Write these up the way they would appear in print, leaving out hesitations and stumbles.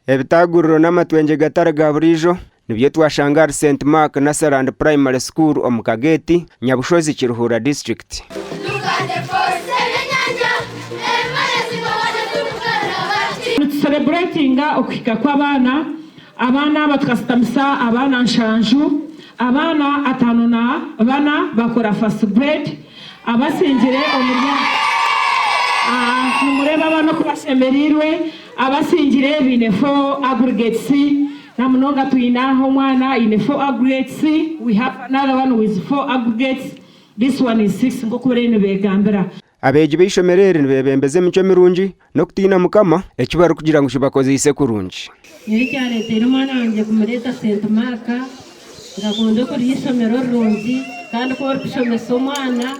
Ebitaaguriro n'amatwengye gatari ga buriijo nibyo twashanga ahari Saint Mark Nursery and Primary School omu Kageeti, Nyabushozi, Kiruhura District. Nitusereburetinga okuhika kw'abaana. Abaana aba tukasitamisa abaana nshanju, abaana atano na bana bakora first grade, abasingire omuri Nimureeba abaana oku bashemereirwe, abasingire baine four aggregates, namunonga twine aha omwana aine four aggregates, we have another one with four aggregates, this one is six nk'oku bariyo nibegambira. Abeegi b'eishomero eri nibeebembeza emicwe mirungi n'okutiina Mukama, eki barikugira ngu kibakozeise kurungi. Nyowe ekyareteire omwana wangye kumureeta St. Mark, nkakunda oku riri eishomero rirungi kandi ku orikushomesa omwana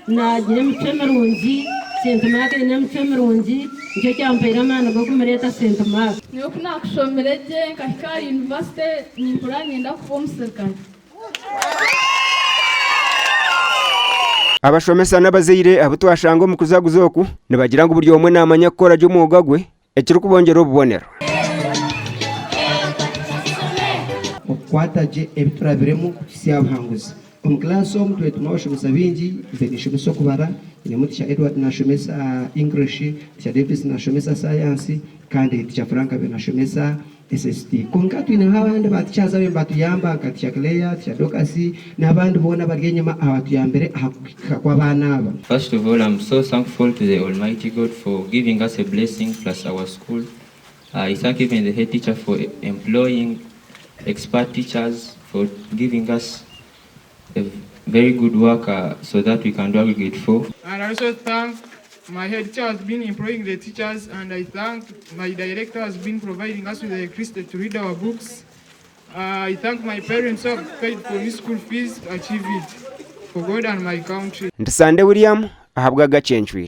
naagira emicwe mirungi, St. Mark eine emicwe mirungi nikyo kyampaire amaani g'okumureeta St. Mark. Nyowe ku naakushomire gye nkahika aha yunivasite nimpurira niinyenda kuba omuserukare. Abashomesa n'abazaire abu twashanga omu kuzaguza oku nibagira ngu buri omwe naamanya kukora gye omwoga gwe ekirikubongyera obubonero. Okukwata gye ebi turabiremu kutuhitsya aha buhanguzi. Omu kilaasi omu twine abashomesa baingi, nze ninshomesa okubara, nyinemu Teacher Edward nashomesa English, Teacher Davis nashomesa Science kandi Teacher Frank abe nashomesa SST. Kwonka twineho abandi ba teachers ababaire nibatuyamba nka Teacher Claire, Teacher Dorcas n'abandi boona abari enyima abatuyambire aha kuhika kw'abaana aba. First of all I'm so thankful to the almighty God for giving us a blessing plus our school I thank even the head teacher for employing expert teachers for giving us a very good work so that we can do aggregate for. And I also thank my head teacher has been employing the teachers and I thank my director has been providing us with electricity to read our books. I thank my parents who have paid for me school fees to achieve it for God and my country. Ndi Sande William ahabw'Agacencwire.